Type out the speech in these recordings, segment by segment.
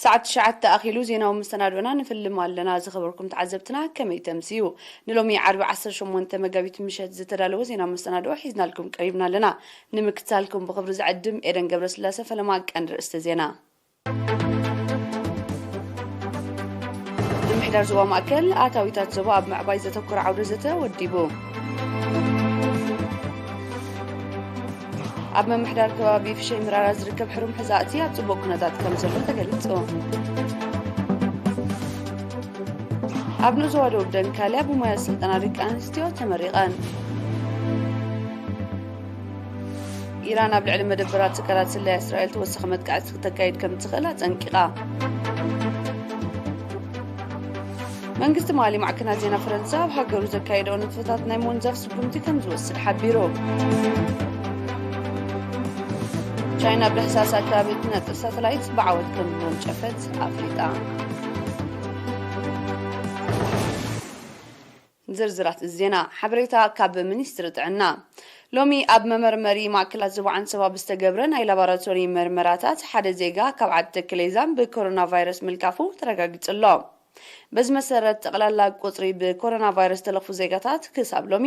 ሰዓት ትሽዓተ ኣኺሉ ዜናዊ መሰናዶና ንፍልም ኣለና። ዝኸበርኩም ተዓዘብትና ከመይ ተምስዩ? ንሎሚ ዓርቢ ዓሰርተ ሸሞንተ መጋቢት ምሸት ዝተዳለወ ዜና መሰናዶ ሒዝናልኩም ቀሪብና ኣለና። ንምክትታልኩም ብኽብሪ ዝዕድም ኤደን ገብረስላሴ። ፈለማ ቀንዲ ርእስቲ ዜና። ምምሕዳር ዞባ ማእከል ኣታዊታት ዞባ ኣብ ምዕባይ ዘተኮረ ዓውደ ዘተ ወዲቡ። ኣብ ምምሕዳር ከባቢ ፍሸይ ምራራ ዝርከብ ሕሩም ሕዛእቲ ኣብ ጽቡቕ ኩነታት ከም ዘሎ ተገሊጹ። ኣብ ንኡስ ዞባ ደቡብ ደንካልያ ብሞያ ስልጠና ደቂ ኣንስትዮ ተመሪቐን። ኢራን ኣብ ልዕሊ መደበራት ትካላት ስለያ እስራኤል ተወሳኺ መጥቃዕቲ ክተካይድ ከም ትኽእል ኣጸንቂቓ። መንግስቲ ማሊ ማዕከናት ዜና ፈረንሳ ኣብ ሃገሩ ዘካየደኦ ንጥፈታት ናይ ምውንዛፍ ስጉምቲ ከም ዝወስድ ሓቢሩ። ቻይና ኣብ ዳህሳስ ኣከባቢ እትነጥፍ ሳተላይት ብዓወት ከም ዝወንጨፈት ኣፍሊጣ። ዝርዝራት ዜና። ሓበሬታ ካብ ሚኒስትሪ ጥዕና። ሎሚ ኣብ መመርመሪ ማእከላት ዞባ ዓንሰባ ብዝተገብረ ናይ ላቦራቶሪ መርመራታት ሓደ ዜጋ ካብ ዓዲ ተክሌዛን ብኮሮና ቫይረስ ምልካፉ ተረጋጊጹ ኣሎ። በዚ መሰረት ጠቕላላ ቁጽሪ ብኮሮና ቫይረስ ዝተለኽፉ ዜጋታት ክሳብ ሎሚ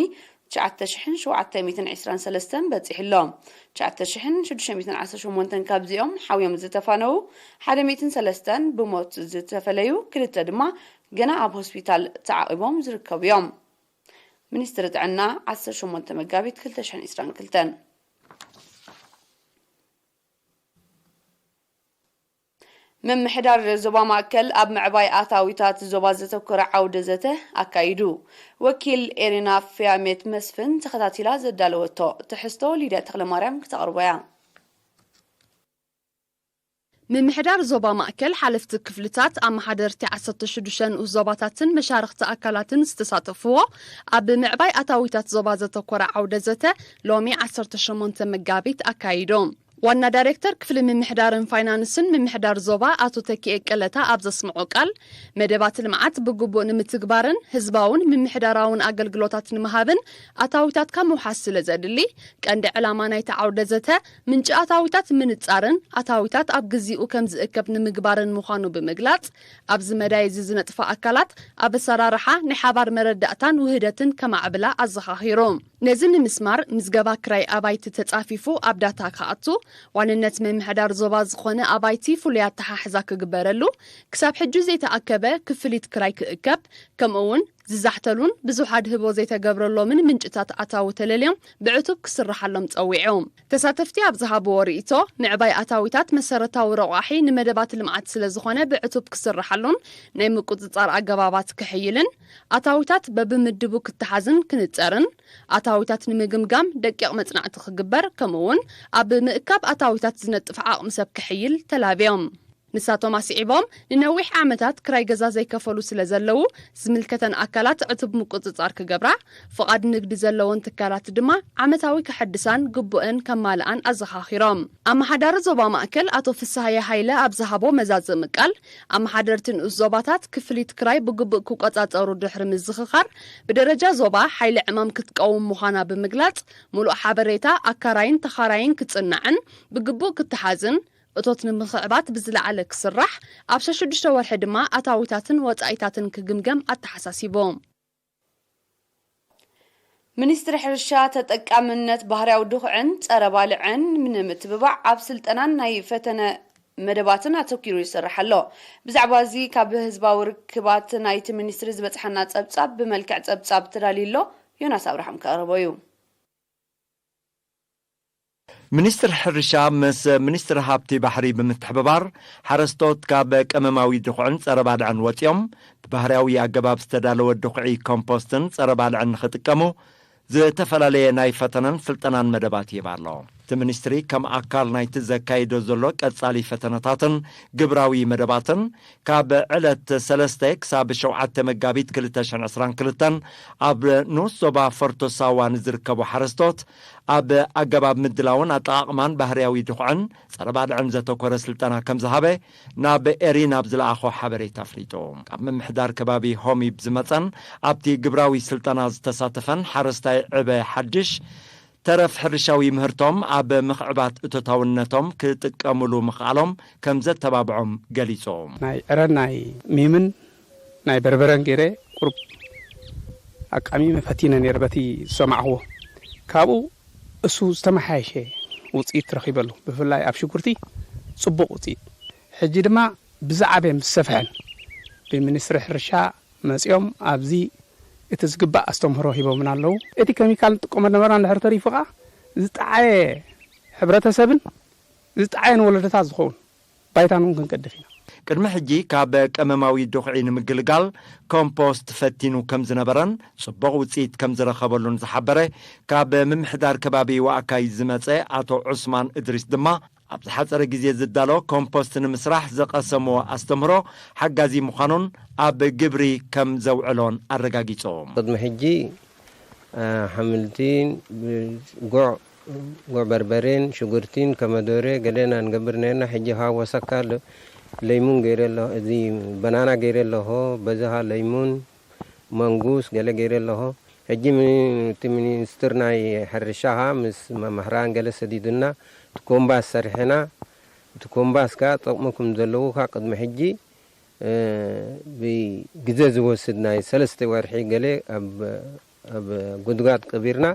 ትሽዓተ ሽሕን ሸውዓተ ሚእትን ዕስራን ሰለስተን በጺሑ ኣሎ። ትሽዓተ ሽሕን ሽዱሽተ ሚእትን ዓሰርተ ሸሞንተን ካብዚኦም ሓውዮም ዝተፋነዉ ሓደ ሚእትን ሰለስተን ብሞት ዝተፈለዩ ክልተ ድማ ገና ኣብ ሆስፒታል ተዓቒቦም ዝርከቡ እዮም። ሚኒስትሪ ጥዕና ዓሰርተ ሸሞንተ መጋቢት ክልተ ሽሕን ዕስራን ክልተን። ምምሕዳር ዞባ ማእከል ኣብ ምዕባይ ኣታዊታት ዞባ ዘተኮረ ዓውደ ዘተ ኣካይዱ። ወኪል ኤሪና ፍያሜት መስፍን ተኸታቲላ ዘዳለወቶ ትሕዝቶ ሊድያ ተኽለማርያም ክተቕርቦ እያ። ምምሕዳር ዞባ ማእከል፣ ሓለፍቲ ክፍልታት፣ ኣመሓደርቲ ዓሰርተ ሽዱሽተ ንኡስ ዞባታትን መሻርኽቲ ኣካላትን ዝተሳተፍዎ ኣብ ምዕባይ ኣታዊታት ዞባ ዘተኮረ ዓውደ ዘተ ሎሚ ዓሰርተ ሸሞንተ መጋቢት ኣካይዶም። ዋና ዳይሬክተር ክፍሊ ምምሕዳርን ፋይናንስን ምምሕዳር ዞባ ኣቶ ተኪኤ ቀለታ ኣብ ዘስምዖ ቃል፣ መደባት ልምዓት ብግቡእ ንምትግባርን ህዝባውን ምምሕዳራውን ኣገልግሎታት ንምሃብን ኣታዊታትካ ምውሓስ ስለ ዘድሊ፣ ቀንዲ ዕላማ ናይቲ ዓውደ ዘተ ምንጪ ኣታዊታት ምንጻርን ኣታዊታት ኣብ ግዚኡ ከም ዝእከብ ንምግባርን ምዃኑ ብምግላጽ፣ ኣብዚ መዳይ እዚ ዝነጥፋ ኣካላት ኣብ ኣሰራርሓ ናይ ሓባር መረዳእታን ውህደትን ከማዕብላ ኣዘኻኺሩ። ነዚ ንምስማር፣ ምዝገባ ክራይ ኣባይቲ ተጻፊፉ ኣብ ዳታ ክኣቱ፣ ዋንነት ምምሕዳር ዞባ ዝኾነ ኣባይቲ ፍሉይ ኣተሓሕዛ ክግበረሉ፣ ክሳብ ሕጂ ዘይተኣከበ ክፍሊት ክራይ ክእከብ፣ ከምኡ'ውን ዝዛሕተሉን ብዙሕ ኣድህቦ ዘይተገብረሎምን ምንጭታት ኣታዊ ተለልዮም ብዕቱብ ክስርሓሎም ጸዊዑ። ተሳተፍቲ ኣብ ዝሃብዎ ርእይቶ፣ ምዕባይ ኣታዊታት መሰረታዊ ረቋሒ ንመደባት ልምዓት ስለ ዝኾነ ብዕቱብ ክስርሓሉን ናይ ምቁጽጻር ኣገባባት ክሕይልን፣ ኣታዊታት በብምድቡ ክተሓዝን ክንጸርን፣ ኣታዊታት ንምግምጋም ደቂቕ መጽናዕቲ ክግበር፣ ከምኡ'ውን ኣብ ምእካብ ኣታዊታት ዝነጥፍ ዓቕሚ ሰብ ክሕይል ተላብዮም። ንሳቶም ኣስዒቦም፣ ንነዊሕ ዓመታት ክራይ ገዛ ዘይከፈሉ ስለ ዘለዉ፣ ዝምልከተን ኣካላት ዕቱብ ምቁጽጻር ክገብራ፣ ፍቓድ ንግዲ ዘለወን ትካላት ድማ ዓመታዊ ክሐድሳን ግቡእን ከማልኣን ኣዘኻኺሮም። ኣመሓዳሪ ዞባ ማእከል ኣቶ ፍስሃየ ሃይለ ኣብ ዝሃቦ መዛዘሚ ቃል፣ ኣመሓደርቲ ንኡስ ዞባታት ክፍሊት ክራይ ብግቡእ ክቆጻጸሩ ድሕሪ ምዝኽኻር፣ ብደረጃ ዞባ ሓይሊ ዕማም ክትቀውም ምዃና ብምግላጽ፣ ምሉእ ሓበሬታ ኣካራይን ተኻራይን ክጽናዕን ብግቡእ ክተሓዝን፣ እቶት ንምኽዕባት ብዝለዓለ ክስራሕ፣ ኣብ ሸዱሽተ ወርሒ ድማ ኣታዊታትን ወጻኢታትን ክግምገም ኣተሓሳሲቡ። ሚኒስትሪ ሕርሻ፣ ተጠቃምነት ባህርያዊ ድኹዕን ጸረ ባልዕን ንምትብባዕ ኣብ ስልጠናን ናይ ፈተነ መደባትን ኣተኲሩ ይሰርሕ ኣሎ። ብዛዕባ እዚ ካብ ህዝባዊ ርክባት ናይቲ ሚኒስትሪ ዝበጽሓና ጸብጻብ ብመልክዕ ጸብጻብ ተዳልዩ ኣሎ። ዮናስ ኣብርሃም ከቕርቦ እዩ። ሚኒስትሪ ሕርሻ ምስ ሚኒስትሪ ሃብቲ ባሕሪ ብምትሕብባር፣ ሓረስቶት ካብ ቀመማዊ ድኹዕን ጸረ ባልዕን ወጺኦም ብባህርያዊ ኣገባብ ዝተዳለወ ድኹዒ ኮምፖስትን ጸረ ባልዕን ንኽጥቀሙ ዝተፈላለየ ናይ ፈተነን ስልጠናን መደባት ይህብ ኣሎ። እቲ ሚኒስትሪ ከም ኣካል ናይቲ ዘካይዶ ዘሎ ቀጻሊ ፈተነታትን ግብራዊ መደባትን፣ ካብ ዕለት ሰለስተ ክሳብ ሸውዓተ መጋቢት ክልተ ሽሕን ዕስራን ክልተን ኣብ ንኡስ ዞባ ፈርቶ ሳዋ ንዝርከቡ ሓረስቶት ኣብ ኣገባብ ምድላውን ኣጠቓቕማን ባህርያዊ ድኹዕን ጸረ ባልዕን ዘተኮረ ስልጠና ከም ዝሃበ ናብ ኤሪና ኣብ ዝለኣኾ ሓበሬታ ኣፍሊጡ። ካብ ምምሕዳር ከባቢ ሆሚብ ዝመጸን ኣብቲ ግብራዊ ስልጠና ዝተሳተፈን ሓረስታይ ዕበ ሓድሽ፣ ተረፍ ሕርሻዊ ምህርቶም ኣብ ምኽዕባት እቶታውነቶም ክጥቀምሉ ምኽኣሎም ከም ዘተባብዖም ገሊጾም። ናይ ዕረን ናይ ሚምን ናይ በርበረን ገይረ ቁሩብ ኣቃሚመ ፈቲነ ነይረ በቲ ዝሰማዕኽዎ። ካብኡ እሱ ዝተመሓየሸ ውፅኢት ረኺበሉ። ብፍላይ ኣብ ሽጉርቲ ፅቡቕ ውፅኢት። ሕጂ ድማ ብዛዕበ ምስ ሰፍሐን ብሚኒስትሪ ሕርሻ መፂኦም ኣብዚ እቲ ዝግባእ ኣስተምህሮ ሂቦምና ኣለዉ። እቲ ኬሚካል ንጥቀሞ ነበርና እንድሕር ተሪፉ ከዓ ዝጠዓየ ሕብረተሰብን ዝጠዓየ ንወለዶታት ዝኸውን ባይታን እውን ክንቀድፍ ኢና። ቅድሚ ሕጂ ካብ ቀመማዊ ድኹዒ ንምግልጋል ኮምፖስት ፈቲኑ ከም ዝነበረን ጽቡቕ ውጽኢት ከም ዝረኸበሉን ዝሓበረ ካብ ምምሕዳር ከባቢ ዋኣካይ ዝመጸ ኣቶ ዑስማን እድሪስ ድማ፣ ኣብ ዝሓጸረ ግዜ ዝዳሎ ኮምፖስት ንምስራሕ ዝቐሰምዎ ኣስተምህሮ ሓጋዚ ምዃኑን ኣብ ግብሪ ከም ዘውዕሎን ኣረጋጊጾም። ቅድሚ ሕጂ ሓምልቲን ጉዕ ጉዕ በርበሬን ሽጉርቲን ከመዶሬ ገደና ንገብር ነርና። ሕጂ ኸዓ ወሰካ ለይሙን ገይረ ኣለኹ፣ እዚ በናና ገይረ ኣለኹ። በዚ ኸዓ ለይሙን መንጉስ ገለ ገይረ ኣለኹ። ሕጂ እቲ ሚኒስትር ናይ ሕርሻ ኸዓ ምስ መምህራን ገለ ሰዲዱና እቲ ኮምባስ ሰሪሕና። እቲ ኮምባስ ከ ጠቕሚ ከም ዘለዉ ከ ቅድሚ ሕጂ ብግዘ ዝወስድ ናይ ሰለስተ ወርሒ ገለ ኣብ ጉድጓድ ቀቢርና።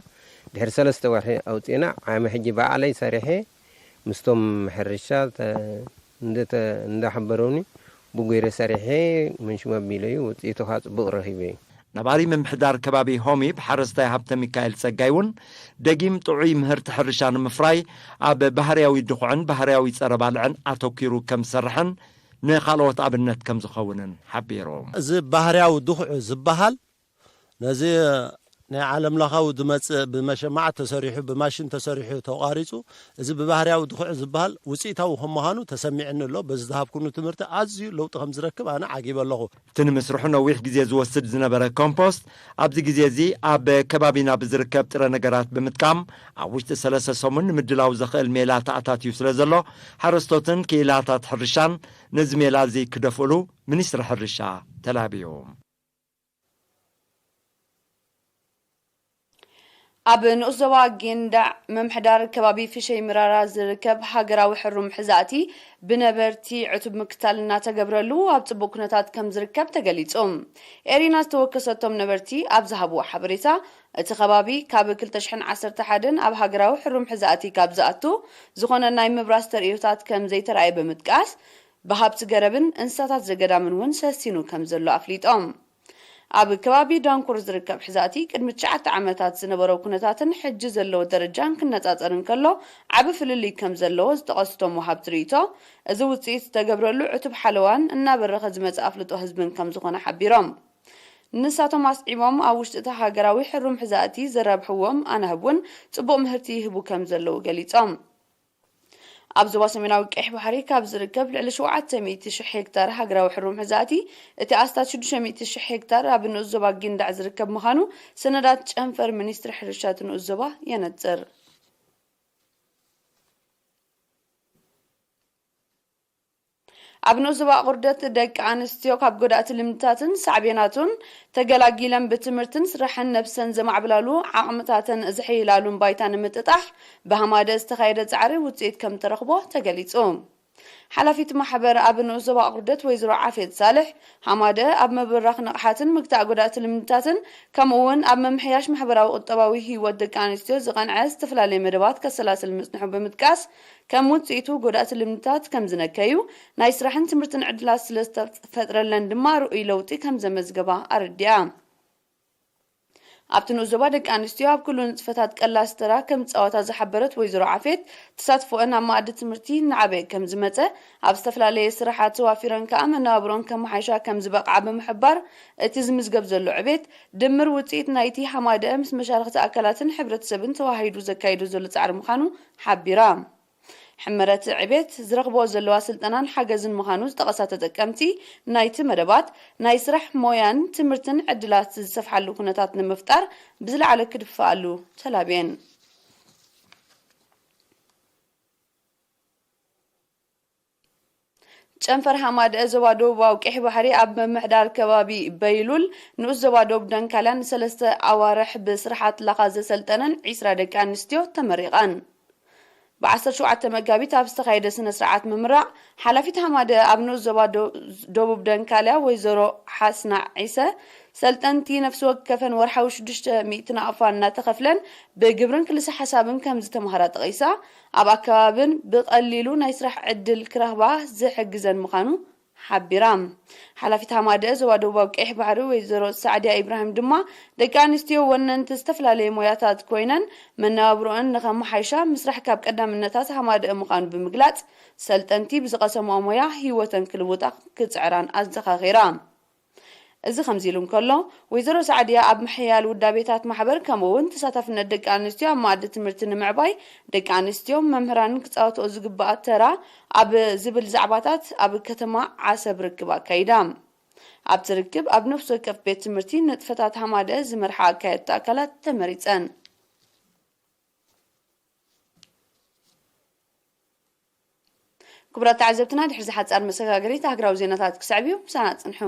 ድሕሪ ሰለስተ ወርሒ ኣውፂእና። ዓመ ሕጂ ባዕለይ ሰሪሐ ምስቶም ሕርሻ እንዳሓበረውኒ ብጉይረ ሰሪሐ መንሽም ኣቢለዩ። ውፅኢቱ ከ ፅቡቕ ረኺበ እዩ። ነባሪ ምምሕዳር ከባቢ ሆሚብ ሓረስታይ ሃብተሚካኤል ጸጋይ እውን፣ ደጊም ጥዑይ ምህርቲ ሕርሻ ንምፍራይ ኣብ ባህርያዊ ድኹዕን ባህርያዊ ጸረ ባልዕን ኣተኲሩ ከም ዝሰርሕን ንኻልኦት ኣብነት ከም ዝኸውንን ሓቢሩ። እዚ ባህርያዊ ድኹዒ ዝበሃል ነዚ ናይ ዓለም ለኻዊ ዝመጽእ ብመሸማዕ ተሰሪሑ ብማሽን ተሰሪሑ ተቋሪጹ፣ እዚ ብባህርያዊ ድኹዒ ዝበሃል ውጽኢታዊ ከም ምዃኑ ተሰሚዕኒ ኣሎ። በዚ ዝሃብኩኑ ትምህርቲ ኣዝዩ ለውጢ ከም ዝረክብ ኣነ ዓጊበ ኣለኹ። እቲ ንምስርሑ ነዊሕ ግዜ ዝወስድ ዝነበረ ኮምፖስት፣ ኣብዚ ግዜ እዚ ኣብ ከባቢና ብዝርከብ ጥረ ነገራት ብምጥቃም፣ ኣብ ውሽጢ ሰለስተ ሰሙን ንምድላው ዘኽእል ሜላ ተኣታትዩ ስለ ዘሎ፣ ሓረስቶትን ክኢላታት ሕርሻን ነዚ ሜላ እዚ ክደፍእሉ ሚኒስትሪ ሕርሻ ተላብዩ። ኣብ ንኡስ ዞባ ጊንዳዕ ምምሕዳር ከባቢ ፍሸይ ምራራ ዝርከብ ሃገራዊ ሕሩም ሕዛእቲ ብነበርቲ ዕቱብ ምክትታል እናተገብረሉ ኣብ ፅቡቕ ኩነታት ከም ዝርከብ ተገሊፁ። ኤሪና ዝተወከሰቶም ነበርቲ ኣብ ዝሃብዎ ሓበሬታ፣ እቲ ከባቢ ካብ ክልተ ሽሕን ዓሰርተ ሓደን ኣብ ሃገራዊ ሕሩም ሕዛእቲ ካብ ዝኣቱ ዝኾነ ናይ ምብራስ ተርእዮታት ከም ዘይተራእየ ብምጥቃስ፣ ብሃብቲ ገረብን እንስሳታት ዘገዳምን እውን ሰሲኑ ከም ዘሎ ኣፍሊጦም። ኣብ ከባቢ ዳንኩር ዝርከብ ሕዛእቲ ቅድሚ ትሽዓተ ዓመታት ዝነበሮ ኩነታትን ሕጂ ዘለዎ ደረጃን ክነፃፀር እንከሎ ዓቢ ፍልልይ ከም ዘለዎ ዝጠቐሱ እቶም ወሃብቲ ርእይቶ፣ እዚ ውፅኢት ዝተገብረሉ ዕቱብ ሓለዋን እናበረኸ ዝመፅእ ኣፍልጦ ህዝብን ከም ዝኾነ ሓቢሮም። ንሳቶም ኣስዒቦም ኣብ ውሽጢ እቲ ሃገራዊ ሕሩም ሕዛእቲ ዘራብሕዎም ኣናህብ እውን ፅቡቕ ምህርቲ ይህቡ ከም ዘለዉ ገሊፆም። ኣብ ዞባ ሰሜናዊ ቀይሕ ባሕሪ ካብ ዝርከብ ልዕሊ ሸውዓተ ሚእቲ ሽሕ ሄክታር ሃገራዊ ሕሩም ሕዛእቲ፣ እቲ ኣስታት ሽዱሽተ ሚእቲ ሽሕ ሄክታር ኣብ ንኡስ ዞባ ጊንዳዕ ዝርከብ ምዃኑ ሰነዳት ጨንፈር ሚኒስትሪ ሕርሻ እቲ ንኡስ ዞባ የነጽር። ኣብ ንኡስ ዞባ ኣቑርደት ደቂ ኣንስትዮ ካብ ጎዳእቲ ልምድታትን ሳዕቤናቱን ተገላጊለን ብትምህርትን ስራሕን ነብሰን ዘማዕብላሉ ዓቕምታተን ዘሐይላሉን ባይታ ንምጥጣሕ ብሃማደ ዝተኻየደ ጻዕሪ ውጽኢት ከም ተረኽቦ ተገሊጹ። ሓላፊት ማሕበር ኣብ ንኡስ ዞባ ኣቑርደት ወይዘሮ ዓፌት ሳልሕ፣ ሃማደ ኣብ ምብራኽ ንቕሓትን ምግታእ ጎዳእቲ ልምድታትን ከምኡ እውን ኣብ ምምሕያሽ ማሕበራዊ ቁጠባዊ ህይወት ደቂ ኣንስትዮ ዝቐንዐ ዝተፈላለየ መደባት ከሰላስል ምጽንሑ ብምጥቃስ፣ ከም ውጽኢቱ ጎዳእቲ ልምድታት ከም ዝነከዩ፣ ናይ ስራሕን ትምህርትን ዕድላት ስለ ዝተፈጥረለን ድማ ርኡይ ለውጢ ከም ዘመዝገባ ኣረዲኣ። ኣብቲ ንኡስ ዞባ ደቂ ኣንስትዮ ኣብ ኩሉ ንጥፈታት ቀላሲ ተራ ከም ዝጻወታ ዝሓበረት ወይዘሮ ዓፌት፣ ተሳትፎአን ኣብ መኣዲ ትምህርቲ እናዓበየ ከም ዝመጸ፣ ኣብ ዝተፈላለየ ስራሓት ተዋፊረን ከኣ መነባብሮን ከመሓይሻ ከም ዝበቕዓ ብምሕባር፣ እቲ ዝምዝገብ ዘሎ ዕቤት ድምር ውጽኢት ናይቲ ሃማደአ ምስ መሻርኽቲ ኣካላትን ሕብረተሰብን ተወሃሂዱ ዘካይዶ ዘሎ ጻዕሪ ምዃኑ ሓቢራ። ሕመረት ዕቤት ዝረኽብኦ ዘለዋ ስልጠናን ሓገዝን ምዃኑ ዝጠቐሳ ተጠቀምቲ ናይቲ መደባት፣ ናይ ስራሕ ሞያን ትምህርትን ዕድላት ዝሰፍሓሉ ኩነታት ንምፍጣር ብዝለዓለ ክድፍኣሉ ተላብየን። ጨንፈር ሃማደአ ዞባ ደቡባዊ ቀይሕ ባሕሪ ኣብ ምምሕዳር ከባቢ በይሉል ንኡስ ዞባ ደቡብ ደንካልያ ንሰለስተ ኣዋርሕ ብስርሓት ላኻ ዘሰልጠነን ዒስራ ደቂ ኣንስትዮ ተመሪቐን። ብ ዓሰርተ ሸውዓተ መጋቢት ኣብ ዝተኻየደ ስነ ስርዓት ምምራቕ፣ ሓላፊት ሃማደአ ኣብ ንኡስ ዞባ ዶ-፣ ደቡብ ደንካልያ ወይዘሮ ሓስና ዒሰ፣ ሰልጠንቲ ነፍሲ ወከፈን ወርሓዊ ሽዱሽተ ሚእቲ ናቕፋ እናተኸፍለን ብግብርን ክልሰ ሓሳብን ከም ዝተማህራ ጠቒሳ፣ ኣብ ኣከባብን ብቐሊሉ ናይ ስራሕ ዕድል ክረኽባ ዝሕግዘን ምዃኑ ሓቢራ። ሓላፊት ሃማደአ ዞባ ደቡባዊ ቀይሕ ባሕሪ ወይዘሮ ሳዕድያ ኢብራሂም ድማ፣ ደቂ ኣንስትዮ ወነንቲ ዝተፈላለየ ሞያታት ኮይነን መነባብሮአን ንኸመሓይሻ ምስራሕ ካብ ቀዳምነታት ሃማደአ ምዃኑ ብምግላጽ፣ ሰልጠንቲ ብዝቐሰምኦ ሞያ ህይወተን ክልውጣ ክጽዕራን ኣዘኻኺራ። እዚ ከምዚ ኢሉ እንከሎ፣ ወይዘሮ ሳዕድያ ኣብ ምሕያል ውዳቤታት ማሕበር ከምኡ እውን ተሳታፍነት ደቂ ኣንስትዮ ኣብ መኣዲ ትምህርቲ ንምዕባይ ደቂ ኣንስትዮ መምህራንን ክጻወትኦ ዝግባእ ተራ ኣብ ዝብል ዛዕባታት ኣብ ከተማ ዓሰብ ርክብ ኣካይዳ። ኣብቲ ርክብ ኣብ ነፍሲ ወከፍ ቤት ትምህርቲ ንጥፈታት ሃማደ ዝመርሓ ኣካየድቲ ኣካላት ተመሪጸን። ክቡራት ተዓዘብትና፣ ድሕሪ እዚ ሓጻር መሰጋገሪት ሃገራዊ ዜናታት ክስዕብ እዩ። ምሳና ጽንሑ።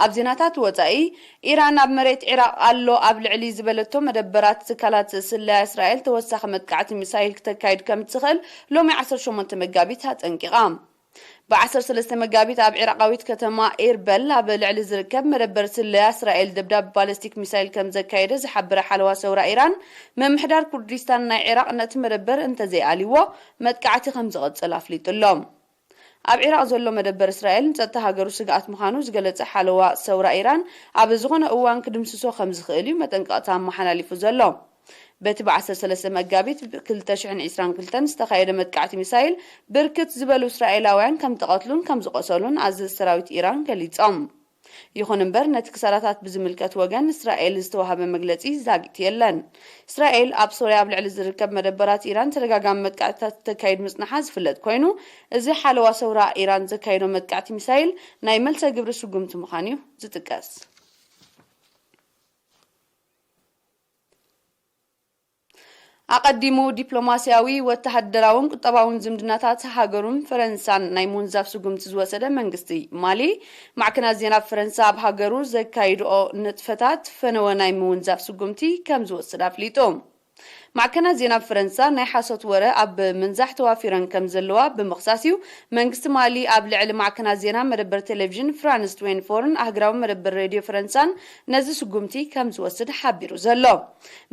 ኣብ ዜናታት ወጻኢ፣ ኢራን ኣብ መሬት ዒራቕ ኣሎ ኣብ ልዕሊ ዝበለቶ መደበራት ትካላት ስለያ እስራኤል ተወሳኺ መጥቃዕቲ ሚሳይል ክተካይድ ከም ትኽእል ሎሚ ዓሰርተ ሸሞንተ መጋቢት ኣጠንቂቓ። ብ ዓሰርተ ሰለስተ መጋቢት ኣብ ዒራቓዊት ከተማ ኤርበል ኣብ ልዕሊ ዝርከብ መደበር ስለያ እስራኤል ደብዳብ ባለስቲክ ሚሳይል ከም ዘካየደ ዝሓበረ ሓለዋ ሰውራ ኢራን፣ ምምሕዳር ኩርዲስታን ናይ ዒራቕ ነቲ መደበር እንተዘይኣልይዎ መጥቃዕቲ ከም ዝቐጽል ኣፍሊጡ ኣሎ። ኣብ ዒራቕ ዘሎ መደበር እስራኤል ንጸጥታ ሃገሩ ስግኣት ምዃኑ ዝገለጸ ሓለዋ ሰውራ ኢራን፣ ኣብ ዝኾነ እዋን ክድምስሶ ከም ዝኽእል እዩ መጠንቀቕታ ኣመሓላሊፉ ዘሎ። በቲ ብ ዓሰርተ ሰለስተ መጋቢት ክልተ ሽሕን ዕስራን ክልተን ዝተኻየደ መጥቃዕቲ ሚሳይል፣ ብርክት ዝበሉ እስራኤላውያን ከም ተቐትሉን ከም ዝቖሰሉን ኣዘዝቲ ሰራዊት ኢራን ገሊጾም። ይኹን እምበር፣ ነቲ ክሳራታት ብዝምልከት ወገን እስራኤል ዝተዋህበ መግለጺ ዛጊት የለን። እስራኤል ኣብ ሶርያ ኣብ ልዕሊ ዝርከብ መደበራት ኢራን ተደጋጋሚ መጥቃዕትታት ተካይድ ምጽናሓ ዝፍለጥ ኮይኑ፣ እዚ ሓለዋ ሰውራ ኢራን ዘካየዶ መጥቃዕቲ ሚሳይል ናይ መልሰ ግብሪ ስጉምቲ ምዃኑ እዩ ዝጥቀስ። ኣቐዲሙ ዲፕሎማስያዊ፣ ወተሃደራውን ቁጠባውን ዝምድናታት ሃገሩን ፈረንሳን ናይ ምውንዛፍ ስጉምቲ ዝወሰደ መንግስቲ ማሊ፣ ማዕከናት ዜና ፈረንሳ ኣብ ሃገሩ ዘካይድኦ ንጥፈታት ፈነወ ናይ ምውንዛፍ ስጉምቲ ከም ዝወስድ ኣፍሊጡ። ማዕከናት ዜና ፈረንሳ ናይ ሓሶት ወረ ኣብ ምንዛሕ ተዋፊረን ከም ዘለዋ ብምኽሳስ እዩ መንግስቲ ማሊ ኣብ ልዕሊ ማዕከናት ዜና መደበር ቴሌቪዥን ፍራንስ ትዌንቲ ፎርን ኣህግራዊ መደበር ሬድዮ ፈረንሳን ነዚ ስጉምቲ ከም ዝወስድ ሓቢሩ ዘሎ።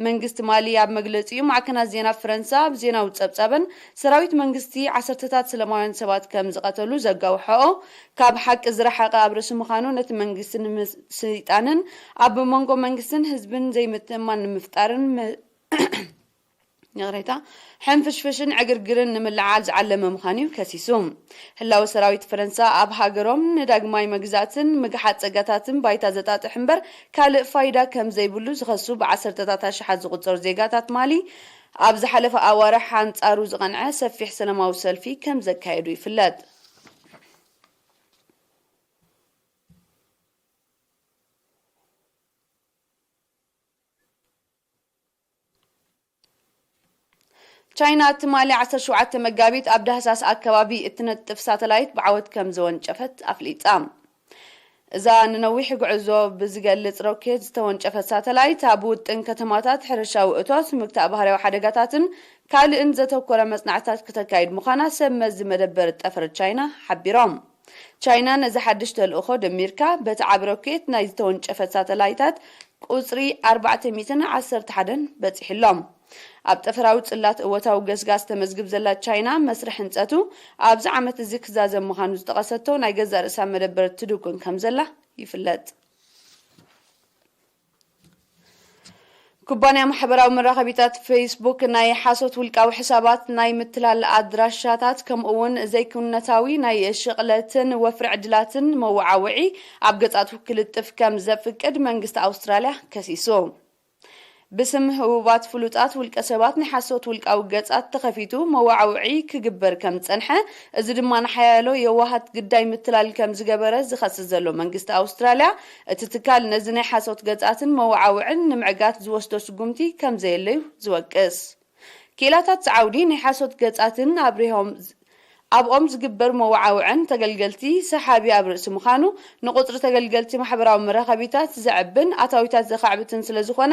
መንግስቲ ማሊ ኣብ መግለጺኡ፣ ማዕከናት ዜና ፈረንሳ ኣብ ዜናዊ ጸብጻበን፣ ሰራዊት መንግስቲ ዓሰርተታት ሰላማውያን ሰባት ከም ዝቐተሉ ዘጋውሐኦ፣ ካብ ሓቂ ዝረሓቐ ኣብ ርእሲ ምዃኑ፣ ነቲ መንግስቲ ንምስይጣንን ኣብ መንጎ መንግስትን ህዝብን ዘይምትእምማን ንምፍጣርን መ-፣ ይቕሬታ፣ ሕንፍሽፍሽን ዕግርግርን ንምልዓል ዝዓለመ ምዃኑ እዩ ከሲሱ። ህላወ ሰራዊት ፈረንሳ ኣብ ሃገሮም ንዳግማይ መግዛእትን ምግሓጥ ጸጋታትን ባይታ ዘጣጥሕ እምበር ካልእ ፋይዳ ከም ዘይብሉ ዝኸሱ ብዓሰርተታት ኣሽሓት ዝቑጸሩ ዜጋታት ማሊ፣ ኣብ ዝሓለፈ ኣዋርሕ ኣንጻሩ ዝቐንዐ ሰፊሕ ሰላማዊ ሰልፊ ከም ዘካየዱ ይፍለጥ። ቻይና ትማሊ ዓሰርተ ሸውዓተ መጋቢት ኣብ ዳህሳስ ኣከባቢ እትነጥፍ ሳተላይት ብዓወት ከም ዘወንጨፈት ኣፍሊጣ። እዛ ንነዊሕ ጉዕዞ ብዝገልጽ ሮኬት ዝተወንጨፈት ሳተላይት፣ ኣብ ውጥን ከተማታት፣ ሕርሻዊ እቶት፣ ምግታእ ባህርያዊ ሓደጋታትን ካልእን ዘተኮረ መጽናዕትታት ክተካይድ ምዃና ሰብ መዚ መደበር ጠፈር ቻይና ሓቢሮም። ቻይና ነዚ ሓድሽ ተልእኾ ደሚርካ፣ በቲ ዓቢ ሮኬት ናይ ዝተወንጨፈት ሳተላይታት ቁጽሪ ኣርባዕተ ሚእትን ዓሰርተ ሓደን በጺሑ ኣሎ። ኣብ ጠፈራዊ ጽላት እወታዊ ገስጋስ ተመዝግብ ዘላ ቻይና፣ መስርሕ ህንጸቱ ኣብዚ ዓመት እዚ ክዛዘም ምዃኑ ዝጠቐሰቶ ናይ ገዛእ ርእሳ መደበር ትድጉን ከም ዘላ ይፍለጥ። ኩባንያ ማሕበራዊ መራኸቢታት ፌስቡክ ናይ ሓሶት ውልቃዊ ሕሳባት፣ ናይ ምትላል ኣድራሻታት፣ ከምኡ እውን ዘይክውንነታዊ ናይ ሽቕለትን ወፍሪ ዕድላትን መወዓውዒ ኣብ ገጻቱ ክልጥፍ ከም ዘፍቅድ መንግስቲ ኣውስትራልያ ከሲሱ። ብስም ህቡባት ፍሉጣት ውልቀ ሰባት ናይ ሓሶት ውልቃዊ ገጻት ተኸፊቱ መዋዕውዒ ክግበር ከም ዝጸንሐ፣ እዚ ድማ ንሓያሎ የዋሃት ግዳይ ምትላል ከም ዝገበረ ዝኸስስ ዘሎ መንግስቲ ኣውስትራልያ፣ እቲ ትካል ነዚ ናይ ሓሶት ገጻትን መዋዕውዕን ንምዕጋት ዝወስዶ ስጉምቲ ከም ዘየለዩ ዝወቅስ። ክኢላታት ዓውዲ ናይ ሓሶት ገጻትን ኣብሪሆም ኣብኦም ዝግበር መዋዓውዕን ተገልገልቲ ሰሓቢ ኣብ ርእሲ ምዃኑ፣ ንቁጽሪ ተገልገልቲ ማሕበራዊ መራኸቢታት ዘዕብን ኣታዊታት ዘኻዕብትን ስለ ዝኾነ፣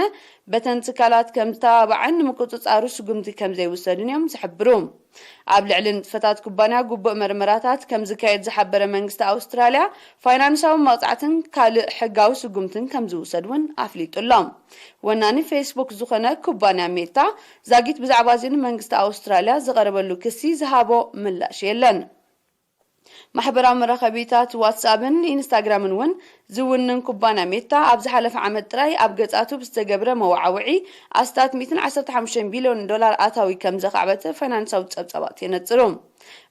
በተን ትካላት ከም ዝተባባዕን ንምቁጽጻሩ ስጉምቲ ከም ዘይውሰድን እዮም ዝሕብሩ። ኣብ ልዕሊ ንጥፈታት ኩባንያ ግቡእ መርመራታት ከም ዝካየድ ዝሓበረ መንግስቲ ኣውስትራልያ፣ ፋይናንሳዊ መቕጻዕትን ካልእ ሕጋዊ ስጉምትን ከም ዝውሰድ እውን ኣፍሊጡ ኣሎ። ወናኒ ፌስቡክ ዝኾነ ኩባንያ ሜታ፣ ዛጊት ብዛዕባ እዚ ንመንግስቲ ኣውስትራልያ ዝቐረበሉ ክሲ ዝሃቦ ምላሽ የለን። ማሕበራዊ መራኸቢታት ዋትስኣፕን ኢንስታግራምን እውን ዝውንን ኩባንያ ሜታ፣ ኣብ ዝሓለፈ ዓመት ጥራይ ኣብ ገጻቱ ብዝተገብረ መዋዕውዒ ኣስታት ሚእትን ዓሰርተ ሓሙሽተ ቢልዮን ዶላር ኣታዊ ከም ዘኻዕበተ ፋይናንሳዊ ጸብጻባት የነጽሩ።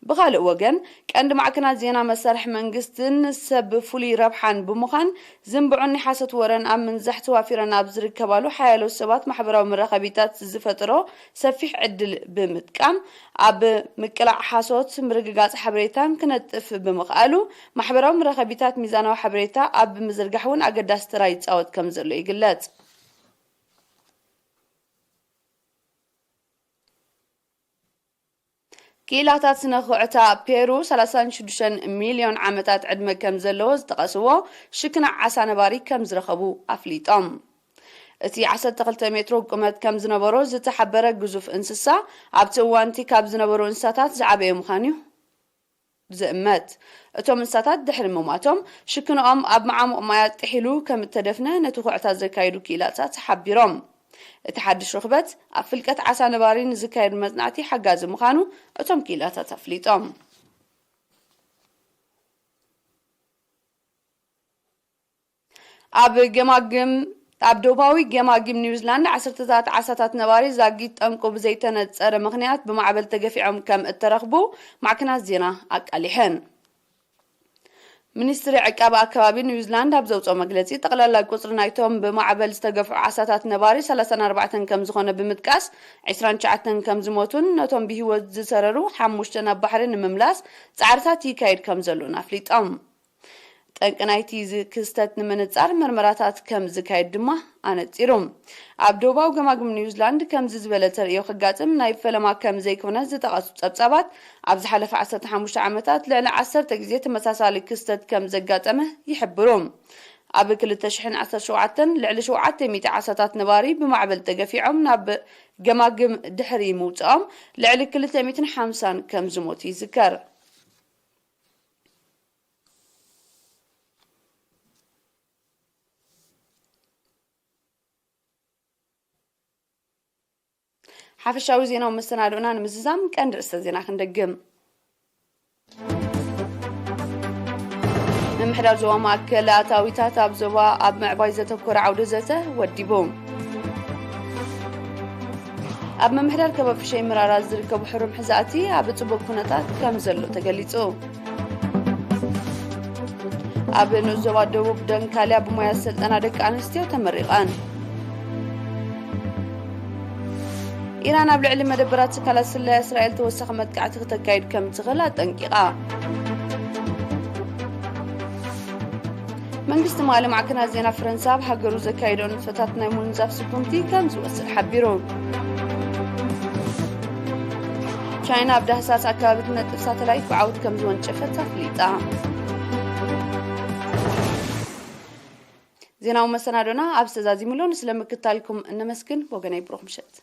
ብኻልእ ወገን፣ ቀንዲ ማዕከናት ዜና መሳርሒ መንግስትን ሰብ ፍሉይ ረብሓን ብምዃን ዝንብዑን ናይ ሓሶት ወረን ኣብ ምንዛሕ ተዋፊረን ኣብ ዝርከባሉ ሓያሎ ሰባት ማሕበራዊ መራኸቢታት ዝፈጠሮ ሰፊሕ ዕድል ብምጥቃም፣ ኣብ ምቅላዕ ሓሶት፣ ምርግጋጽ ሓበሬታን ክነጥፍ ብምኽኣሉ፣ ማሕበራዊ መራኸቢታት ሚዛናዊ ሓበሬታ ኣብ ምዝርጋሕ እውን ኣገዳሲ ተራ ይጻወት ከም ዘሎ ይግለጽ። ክኢላታት ስነ ኩዕታ ፔሩ ሰላሳን ሽዱሽተን ሚልዮን ዓመታት ዕድመ ከም ዘለዎ ዝጠቐስዎ ሽክና ዓሳ ነባሪ ከም ዝረኸቡ ኣፍሊጦም። እቲ ዓሰርተ ክልተ ሜትሮ ቁመት ከም ዝነበሮ ዝተሓበረ ግዙፍ እንስሳ፣ ኣብቲ እዋንቲ ካብ ዝነበሩ እንስሳታት ዝዓበየ ምዃኑ እዩ ዝእመት። እቶም እንስሳታት ድሕሪ ምሟቶም፣ ሽክንኦም ኣብ መዓሙቕ ማያት ጥሒሉ ከም እተደፍነ ነቲ ኩዕታ ዘካየዱ ክኢላታት ሓቢሮም። እቲ ሓድሽ ርኽበት፣ ኣብ ፍልቀት ዓሳ ነባሪ ንዝካየድ መጽናዕቲ ሓጋዚ ምዃኑ እቶም ክኢላታት ኣፍሊጦም። ኣብ ገማግም ኣብ ደቡባዊ ገማግም ኒውዚላንድ ዓሰርተታት ዓሳታት ነባሪ ዛጊት ጠንቁ ብዘይተነጸረ ምኽንያት ብማዕበል ተገፊዖም ከም እተረኽቡ ማዕከናት ዜና ኣቃሊሐን። ሚኒስትሪ ዕቃበ ኣከባቢ ኒውዚላንድ ኣብ ዘውፅኦ መግለፂ፣ ጠቕላላ ቁፅሪ ናይቶም ብማዕበል ዝተገፍዑ ዓሳታት ነባሪ ሰላሳን ኣርባዕተን ከም ዝኾነ ብምጥቃስ፣ ዕስራን ትሽዓተን ከም ዝሞቱን ነቶም ብህይወት ዝተረፉ ሓሙሽተ ናብ ባሕሪ ንምምላስ ፃዕርታት ይካየድ ከም ዘሎን ኣፍሊጦም። ጠንቂ ናይቲ ዝ-፣ ክስተት ንምንጻር መርመራታት ከም ዝካየድ ድማ ኣነጺሩ። ኣብ ደቡባዊ ገማግም ኒውዚላንድ ከምዚ ዝበለ ተርእዮ ከጋጥም ናይ ፈለማ ከም ዘይኮነ ዝጠቐሱ ጸብጻባት፣ ኣብ ዝሓለፈ ዓሰርተ ሓሙሽተ ዓመታት ልዕሊ ዓሰርተ ግዜ ተመሳሳሊ ክስተት ከም ዘጋጠመ ይሕብሩ። ኣብ ክልተ ሽሕን ዓሰርተ ሸውዓተን ልዕሊ ሸውዓተ ሚእቲ ዓሳታት ነባሪ ብማዕበል ተገፊዖም ናብ ገማግም ድሕሪ ምውጽኦም ልዕሊ ክልተ ሚእትን ሓምሳን ከም ዝሞቱ ይዝከር። ሓፈሻዊ ዜናዊ መሰናድኦና ንምዝዛም ቀንዲ ርእሰ ዜና ክንደግም። ምምሕዳር ዞባ ማእከል ኣታዊታት ኣብ ዞባ ኣብ ምዕባይ ዘተኮረ ዓውደ ዘተ ወዲቡ። ኣብ ምምሕዳር ከባቢ ሸይ መራራ ዝርከቡ ሕሩም ሕዛእቲ ኣብ ጽቡቕ ኩነታት ከም ዘሎ ተገሊጹ። ኣብ ንኡስ ዞባ ደቡብ ደንካልያ ብሞያ ስልጠና ደቂ ኣንስትዮ ተመሪቐን። ኢራን ኣብ ልዕሊ መደበራት ትካላት ስለያ እስራኤል ተወሳኺ መጥቃዕቲ ክተካይድ ከም ትኽእል ኣጠንቂቓ። መንግስቲ ማሊ ማዕከናት ዜና ፈረንሳ ኣብ ሃገሩ ዘካየዶ ንጥፈታት ናይ ምውንዛፍ ስጉምቲ ከም ዝወስድ ሓቢሩ። ቻይና ኣብ ዳህሳስ ኣከባቢ ትነጥፍ ሳተላይት ብዓወት ከም ዝወንጨፈት ኣፍሊጣ። ዜናዊ መሰናዶና ኣብ ዝተዛዚሙሎ፣ ንስለ ምክታልኩም እነመስግን። ወገናይ ብሩኽ ምሸት።